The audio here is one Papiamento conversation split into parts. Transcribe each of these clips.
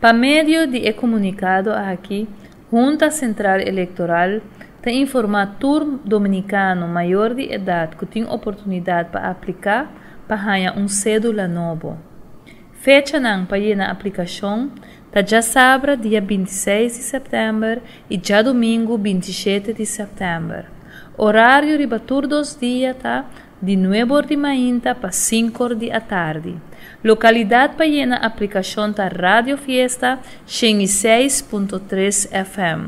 Pa medio di e komunikado aki, Hunta Sentral Elektoral ta informá tur dominikano mayor di edat ku tin oportunidat pa apliká pa haña un sédula nobo. Fechanan pa yena aplikashon ta djasabra dia 26 di sèptèmber i djadumingu 27 di sèptèmber. Orario riba tur dos dia ta di 9 or di mainta pa 5 or di atardi. Lokalidat pa yena aplikashon ta Radio Fiesta 106.3 FM.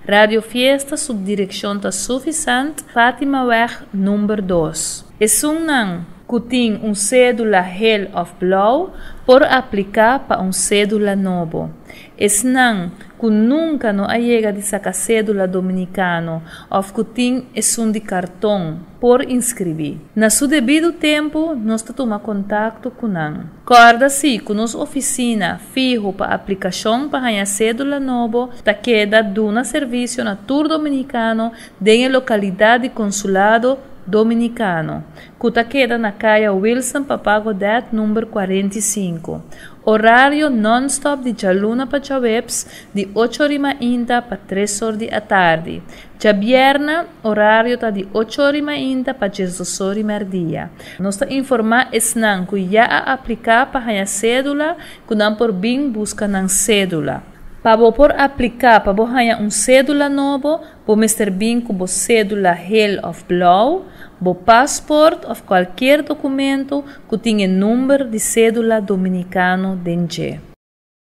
Radio Fiesta su direkshon ta Suffisant, Fatimaweg number 2. Esunnan ku tin un sédula hel òf blou por apliká pa un sédula nobo. Esnan ku nunka no a yega di saka sédula dominikano òf ku tin esun di karton por inskribí. Na su debido tempu nos ta tuma kontakto ku nan. Kòrda si ku nos ofisina fiho pa aplikashon pa haña sédula nobo ta keda duna servisio na tur dominikano den e lokalidat di Konsulado Dominikano, ku ta keda na Kaya Wilson Papa Godett number 45. Orario nònstòp di djaluna pa djaweps di 8 or di mainta pa 3 or di atardi. Djabièrnè orario ta di 8 or di mainta pa 12 or di mèrdia. Nos ta informá esnan ku ya a apliká pa haña sédula ku nan por bin buska nan sédula. Pa bo por apliká pa bo haña un sédula nobo, bo mester bin ku bo sédula hel òf blou, bo pasport òf kualkier dokumento ku tin e number di sédula dominikano den dje.